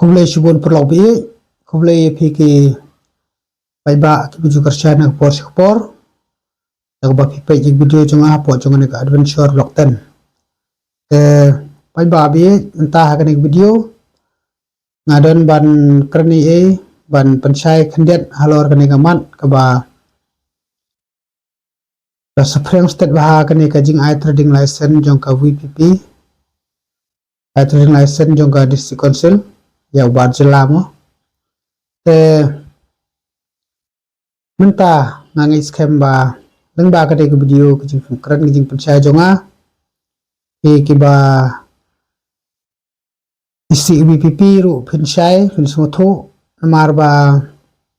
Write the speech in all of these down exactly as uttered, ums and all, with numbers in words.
Khublei shibun paralok baieit, khublei ïa phi ki paidbah kiba ju kyrshan na ka por sha ka por. Ïa kaba phi peit ïa ka video jong nga hapoh jong kane ka adventure vlog ten. Te paidbah baieit, mynta ha kane ka video nga don ban kren ei ei, ban pynshai khyndiat halor kane ka mat kaba ka Supreme State ba ha kane ka jingai trading license jong ka V P P, ai trading license jong ka District Council ïa u bar jylla mo. Te mynta nga ngeit skhem ba lyngba kane ka video ka jingkren ka jingpynshai jong nga, phi kiba isih V P P ruh phin shai, phin sngewthuh, namar ba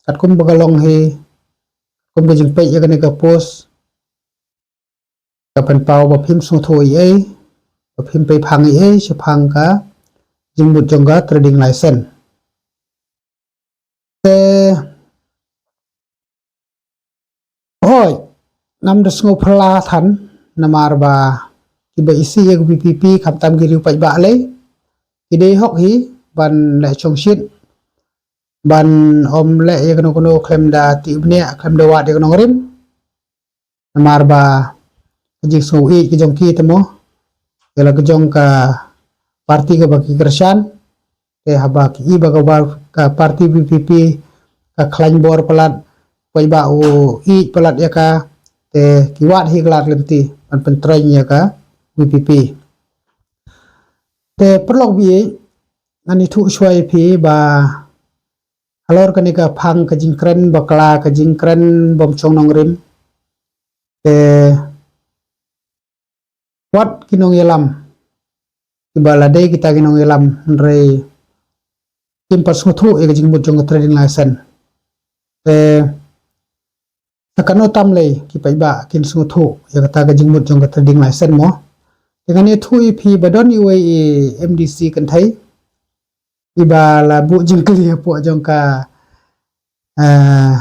katkum ba ka long hi, katkum ka jingpeit ïa kane ka post, ka pynpaw ba phim sngewthuh ei ei, ba phim pei phang ei ei shaphang ka jingmut jong ka trading license. Te hooid, ngam da sngew phylla than, namar ba kiba isih ïa ka V P P khamtam ki riew paidbah lei, ki dei hok hi ban leh chongshit, ban ym leh ïa kano kano khlem da tih bniah, khlem da wad ïa ka nongrim. Namar ba ka jingsngew ïeit ka jong ki te mo, ïa la ka jong ka party kaba ki kyrshan. Te haba ki i ba ka bar ka party V P P ka khlaiñ bor palat, paidbah u ïeit palat ïa ka, te ki wad hi ka lad lynti ban pyntroiñ ïa ka V P P. Te paralok baieit, ngan ïathuh shuwa ïa phi ba halor kane ka phang ka jingkren bakla, ka jingkren bym shong nongrim, te wat ki nongïalam, kiba la dei kita ki nongïalam, hynrei kim pat sngewthuh ïa ka jingmut jong ka trading license. Te sa kano tam lei ki paidbah kin sngewthuh ïa kata ka jingmut jong ka trading license mo. Te ngan ïathuh ïa phi ba don iwei i M D C kynthei, iba la buh jingkylli hapoh jong ka, eh,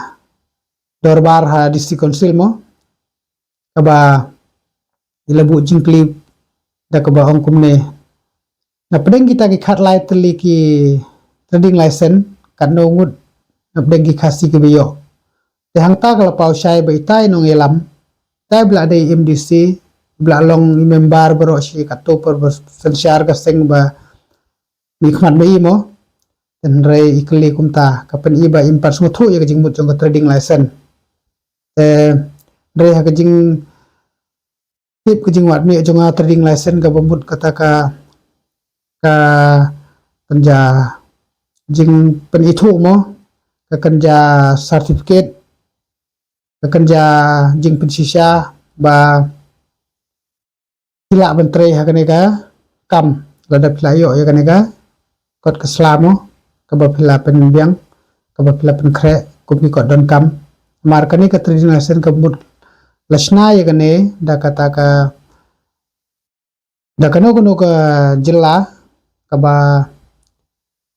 dorbar ha District Council mo, kaba i la buh jingkylli da kaba ong kumne: Na pdeng kita ki khatlai tylli ki trading license, katno ngut na pdeng ki Khasi kiba ïoh? Te hangta ka la paw shai ba itai nongïalam, itai ba la dei M D C, ba la long i member baroh shi katto por ba synshar ka seng ba mih khmat ba i mo. Te hynrei i kylli kumta, ka pyni ba im pat sngewthuh ïa ka jingmut jong ka trading license. Te hynrei ha ka jingtip ka jingwad mih jong nga, trading license kaba mut kata ka, ka kynja jingpynithuh mo, ka kynja certificate, ka kynja jingpynshisha ba phi lah ban trei ha kane ka kam, lada phi la ïoh ïa kane ka kot ka sla mo, kaba phi la pynbiang, kaba phi la pynkhreh kum ki kot donkam. Namar kane ka trading license ka mut la shna ïa kane da kata ka, da kano kano ka jylla, kaba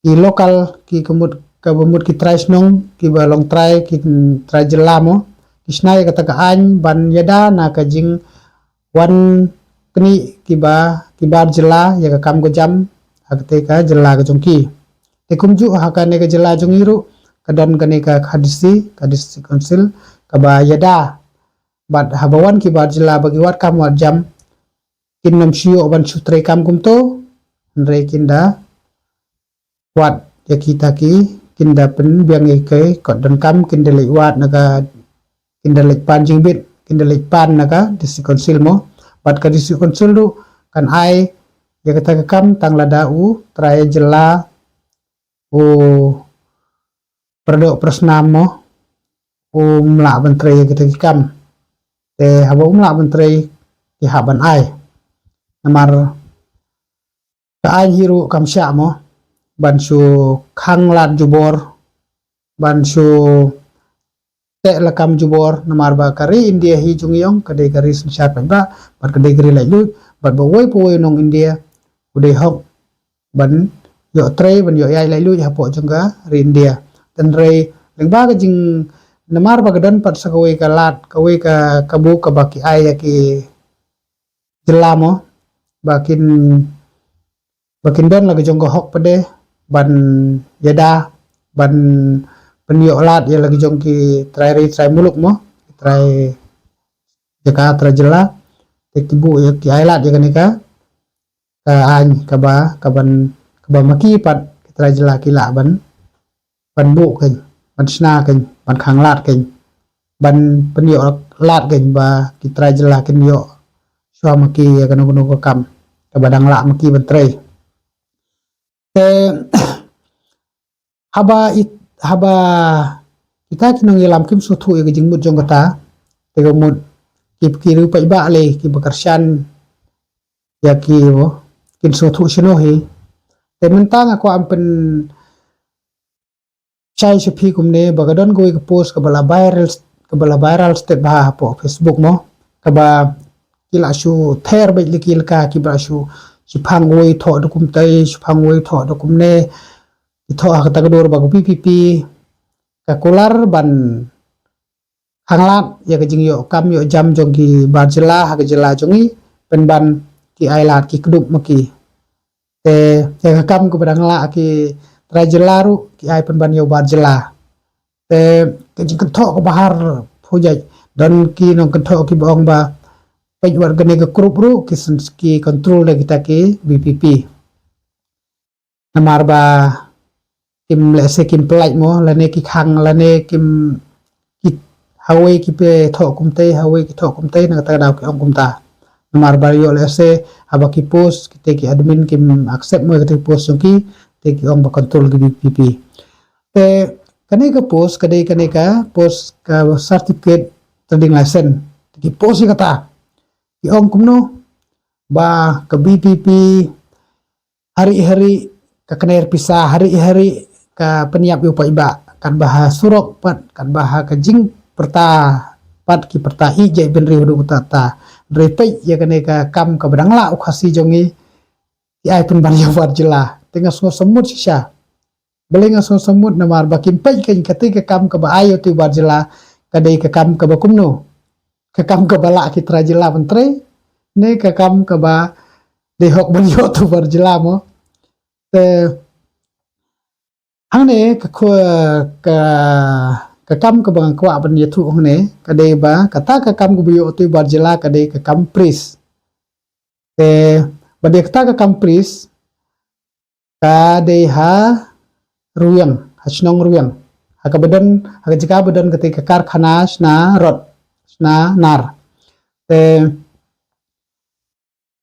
ki local, ki ka mut, kaba mut ki trai shnong, kiba long trai, ki trai jylla mo, ki shna ïa kata ka aiñ ban ïada na ka jingwan knieh kiba, ki bar jylla ïa ka kam ka jam ha katei ka jylla ka jong ki. Te kumjuh ha kane ka jylla jong ngi ruh ka don kane ka Kha D C, ka District Council, kaba ïada bad haba wan ki bar jylla ba ki wad kam wad jam, kin nym shu ïoh ban shu trei kam kumto, hynrei kin da wad ïa kita ki, kin da pynbiang ïa ki kot donkam, kin da leit wad na ka, kin da leit pan jingbit, kin da leit pan na ka District Council mo. Bad ka District Council ruh kan ai ïa kata ka kam tang lada u trai jylla, u pyrdoh pyrsnam mo, um lah ban trei ïa kita ki kam. Te haba um lah ban trei, ki hap ban ai. Namar ka aiñ hi ruh kam shah mo ban shu khang lad jubor, ban shu teh lakam jubor, namar ba ka ri India hi jong ngi ong ka dei ka ri synshar paidbah bad ka dei ka ri laitluid, bad ba uwei pa uwei u nong India u dei hok ban ïoh trei, ban ïoh ïaid laitluid hapoh jong ka ri India. Te hynrei lyngba ka jing, namar ba ka don pat sa kawei ka lad, kawei ka kabu kaba ki ai ïa ki jylla mo, ba kin, ba kin don la ka jong ka hok pat de ban ïada, ban pynïoh lad ïa la ki jong ki trai ri trai muluk mo, ki trai jaka trai jylla, te ki buh ïa ki ai lad ïa kane ka, ka aiñ kaba, kaban, kaba ma ki pat ki trai jylla ki lah ban, ban buh kein, ban shna kein, ban khanglad kein, ban pynïoh lad kein ba ki trai jylla kin ïoh shuwa ma ki ïa kano kano ka kam kaba dang lah ma ki ban trei. Te haba it, haba kita ki nongïalam kim sngewthuh ïa ka jingmut jong kata, te ka mut ki, ki riewpaidbah lei kiba kyrshan ïa ki, kin sngewthuh shano hi. Te mynta nga kwah ban pynshai sha phi kumne ba ka don kawei ka post kaba la viral, kaba la viral step bha hapoh Facebook mo, kaba ki la shu ther beit liki laka, kiba la shu, shiphang uwei thoh da kumtei, shiphang uwei thoh da kumne, ki thoh ha kata ka dur ba ka VPP ka kular ban khanglad ïa ka jingïoh kam ïoh jam jong ki bar jylla ha ka jylla jong ngi, pynban ki ai lad ki kdup ma ki. Te ïa ka kam kaba dang lah ki trai jylla ruh ki ai pynban ïa u bar jylla. Te ka jingkynthoh kaba har phujaid, don ki nongkynthoh kiba ong ba peit wat kane ka group ruh ki syn, ki control da kita ki VPP. Namar ba kim, lehse kim pynlait mo, lane ki khang, lane kim, ki, hawei ki pe thoh kumtei, hawei ki thoh kumtei, na kata ka daw ki ong kumta. Namar ba ïoh lehse haba ki post, kita ki admin kim accept mo kita ki post jong ki, te ki ong ba control ki VPP. Te kane ka post ka dei kane ka post ka certificate trading license. Te ki post ïa kata, ki ong kumno ba ka VPP hari-hari ka kner pisa, hari-hari ka pynïap ïa u paidbah, katba ha surok pat, katba ha ka jingpyrta pat ki pyrta ïeit jaitbynriew haduh katta katta. Hynrei peit ïa kane ka kam kaba dang lah u Khasi jong ngi, ki ai pynban ïa u bar jylla. Te nga sngew samut shisha. Balei nga sngew samut? Namar ba kim peit kein kata ka kam kaba ai ïa u bar jylla ka dei ka kam kaba kumno? Ka kam kaba lah ki trai jylla ban trei, ne ka kam kaba dei hok ban ïoh u bar jylla mo? Te hangne ka khu-, ka, ka kam kaba nga kwah ban ïathuh hangne ka dei ba kata ka kam kaba ïoh u bar jylla ka dei ka kam priest. Te ba dei kata ka kam priest ka dei ha Rwiang, ha shnong Rwiang, ha kaba don, ha ka jaka ba don kata ka karkhana shna rot, shna nar. Te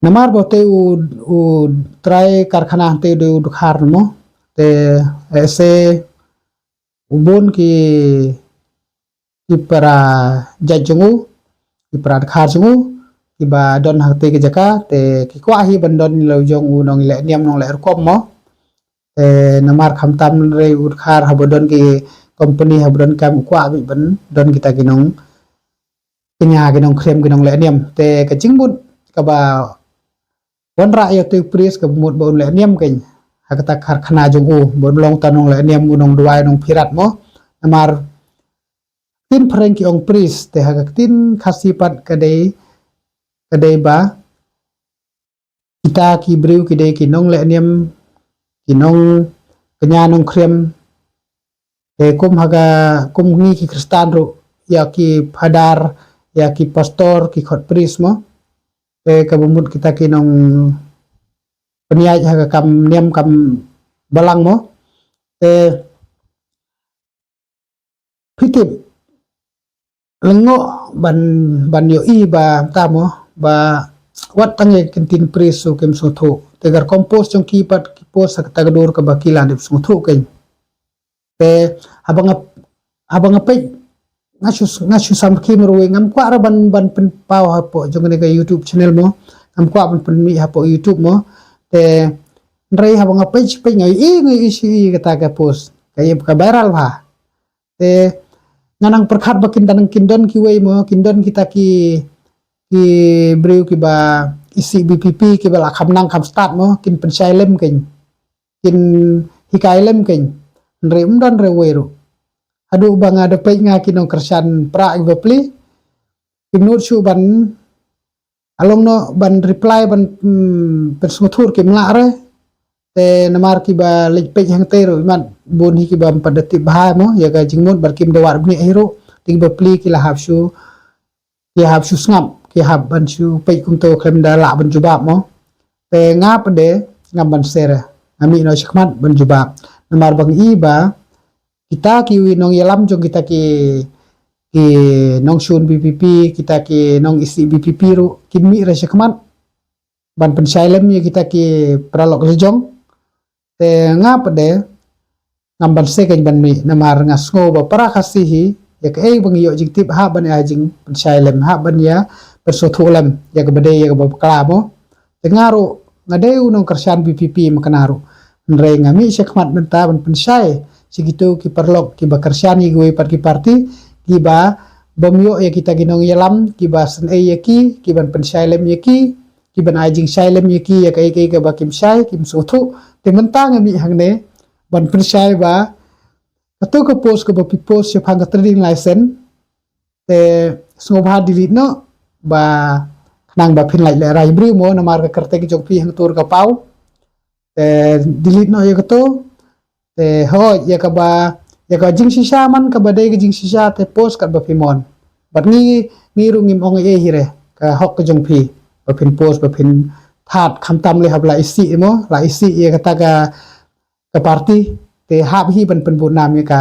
namar ba te u, u trai karkhana te u dei u dkhar mo, te ese u bun ki, ki para jait jong u, ki para dkhar jong u, kiba don ha kata ka jaka, te ki kwah hi ban don la u jong u nongleh niam nongleh rukom mo. Te namar khamtam hynrei u dkhar haba don ki company haba don kam u kwah beit ban don kita ki nongkñia, ki nongkhrem, ki nongleh niam. Te ka jingmut kaba wanrah ïa u priest kaba mut ba un leh niam kein ha kata ka karkhana jong u, ba un long tang u nongleh niam, u nongduwai, u nongpyrkhat mo. Namar ktien phareng ki ong priest, te ha ka ktien Khasi pat ka dei, ka dei ba kita ki briew ki dei ki nongleh niam, ki nongkñia nongkhrem. Te kum ha ka, kum ngi ki Khristan ruh, ïa ki phadar, ïa ki pastor, ki khot priest mo. Te kaba mut kita ki nongpynïaid ha ka kam niam kam balang mo. Te phi tip, lyngngoh ban, ban ïohi ba mynta mo, ba wat tang ïa ki ktien priest ruh kim sngewthuh. Te ka rukom post jong ki pat ki post ha kata ka dur kaba ki la dep sngewthuh kein. Te haba nga, haba nga peit, nga shu, nga shu samrkhie marwei, ngam kwah ruh ban, ban pynpaw hapoh jong kane ka YouTube channel mo, ngam kwah ban pynmih hapoh YouTube mo. Te hynrei haba nga peit, peit nga ïohi, nga ïohi shuh ïa kata ka post, ka ïa ka viral bha. Te nga nang pyrkhat ba kin dang, kin don kiwei mo, kin don kita ki, ki briew kiba isih VPP kiba la kham nang kham stad mo, kin pynshai lem kein, kin hikai lem kein. Hynrei ym don re wei ruh. Haduh ba nga da peit nga ki nongkyrshan pra kiba plie, kim nud shuh ban, along noh ban reply ban, hmm, pynsngewthuh kim lah re. Te namar kiba leit peit hangtei ruh, imat bun hi kiba ym pat da tip bha mo ïa ka jingmut, bad kim da wad bniah hi ruh. Te kiba pli ki la hap shu, ki hap shu sngap, ki hap ban shu peit kumto, khlem da lah ban jubab mo. Te nga pat de ngam ban share, nga mih noh shakhmat ban jubab. Namar ba nga i ba kita ki nongïalam jong kita ki, ki nongshun VPP, kita ki nong-isih VPP ruh kim mih re shakhmat ban pynshai lem ïa kita ki paralok la jong. Te nga pat de ngam ban share kein ban mih, namar nga sngew ba para Khasi hi, ïa kaei ba ngi ïoh jingtip hap ban ïa jingpynshai lem, hap ban ïa pynsngewthuh lem ïa kaba dei, ïa kaba bakla mo. Te nga ruh nga dei u nongkyrshan VPP mynta ruh, hynrei nga mih shakhmat mynta ban pynshai sha kito ki paralok kiba kyrshan ïa kiwei pat ki party, kiba bym ïoh ïa kita ki nongïalam kiba sngewthuh ïa ki, kiban pynshai lem ïa ki, kiban ai jingshai lem ïa ki ïa kaei kaei kaba kim shai, kim sngewthuh. Te mynta nga mih hangne ban pynshai ba kato ka post kaba phi post shaphang ka trading license, te sngewbha delete noh, ba khnang ba phin lait lehrain briew mo, namar ka kyrteng jong phi hangto ka paw. Te delete noh ïa kato. Te hooid, ïa kaba, ïa ka jingshisha man, kaba dei ka jingshisha te post katba phi mon. Bad ngi, ngi ruh ngim ong ei ei hi re, ka hok ka jong phi ba phin post, ba phin thad, khamtam lei haba la isih mo, la isih ïa kata ka, ka party, te hap hi ban pynbud nam ïa ka.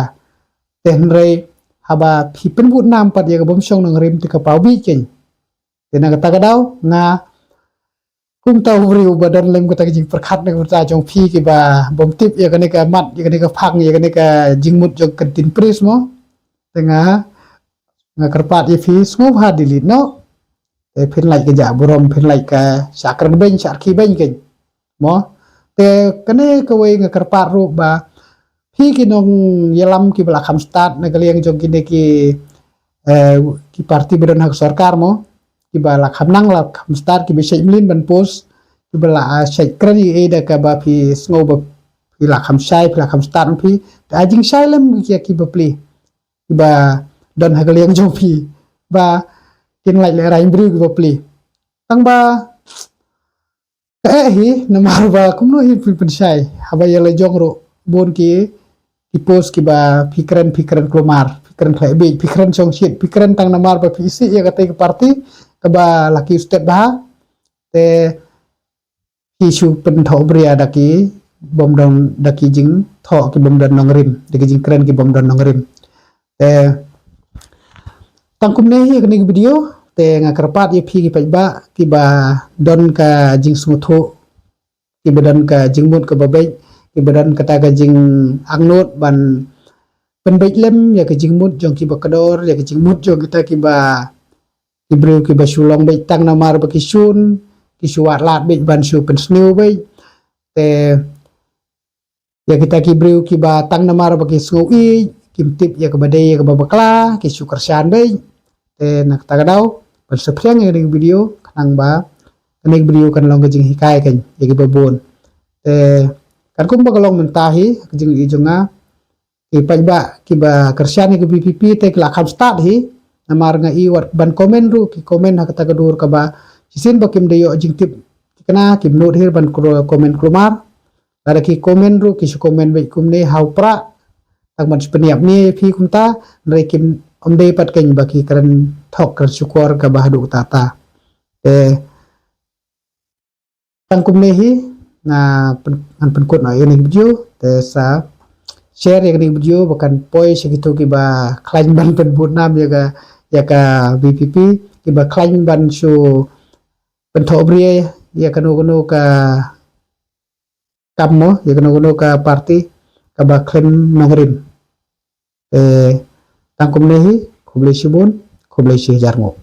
Te hynrei haba phi pynbud nam pat ïa ka bym shong nongrim, te ka paw bih kein. Te na kata ka daw nga kumta u briew ba don lem kata ka jingpyrkhat na ka bynta jong phi kiba bym tip ïa kane ka mat, ïa kane ka phang, ïa kane ka jingmut jong ka ktien pris mo. Te nga, nga kyrpad ïa phi, sngewbha delete noh. Te phin lait ka jah burom, phin lait ka shah kren beiñ, shah rkhie beiñ kein mo. Te kane kawei nga kyrpad ruh ba phi ki nongïalam kiba la kham stad na ka liang jong kine ki, eh, ki party ba don ha ka sorkar mo, kiba la kham nang, la kham stad, kiba shait mlien ban post, kiba la, ah, shait kren ei ei da kaba phi sngew ba phi la kham shai, phi la kham stad phi, te ai jingshai lem ïa kiba pli, kiba don ha ka liang jong phi, ba kin lait lehrain briew kiba pli. Tang ba ka eh hi, namar ba kumno hi phi pynshai, haba ïa la jong ruh bun ki, ki post kiba phi kren, phi kren kulmar, phi kren khleh beit, phi kren shongshit, phi kren tang namar ba phi isih ïa katei ka party kaba la ki stet bha. Te phi shu pynthoh bria da ki bym don, da ki jingthoh ki bym don nongrim, da ki jingkren ki bym don nongrim. Te tang kumne hi kane ka video, te nga kyrpad ïa phi ki paidbah kiba don ka jingsngewthuh, kiba don ka jingmut kaba beit, kiba don kata ka jingangnud ban pynbeit lem ïa ka jingmut jong kiba kordor, ïa ka jingmut jong kita kiba, ki briew kiba shu long beit tang namar ba ki shun, ki shu wad lad beit ban shu pynsniew beit. Te ïa kita ki briew kiba tang namar ba ki sngew ïeit, kim tip ïa kaba dei, ïa kaba bakla, ki shu kyrshan beit. Te na kata ka daw, ban sa pdiang ïa kane ka video, khnang ba kane ka video kan long ka jinghikai kein ïa kiba bun. Te kan kumba ka long mynta hi, ka jingïohi jong nga, ki paidbah kiba kyrshan ïa ka VPP te ki la kham stad hi, namar nga i wat ban comment ruh ki comment ha kata ka dur kaba shisien ba kim da ïoh jingtip thikna, kim nud hi ban kru-, comment kulmar. Lada ki comment ruh ki shu comment beit kumne ha u prah, tang ban shu pynïap ne ïa phi kumta, hynrei kim, ym dei pat kein ba ki kren thok kren shukor kaba haduh katta katta. Te tang kumne hi, nga pyn-, ngan pynkut noh ïa kane ka video, te sa share ïa kane ka video ba kan poi sha kito kiba khlaiñ ban pynbud nam ïa ka, ïa ka VPP, kiba khlaiñ ban shu pynthoh bria ïa kano kano ka kam mo, ïa kano kano ka party kaba khlem nongrim. Te tang kumne hi, khublei shibun, khublei shihajar nguh.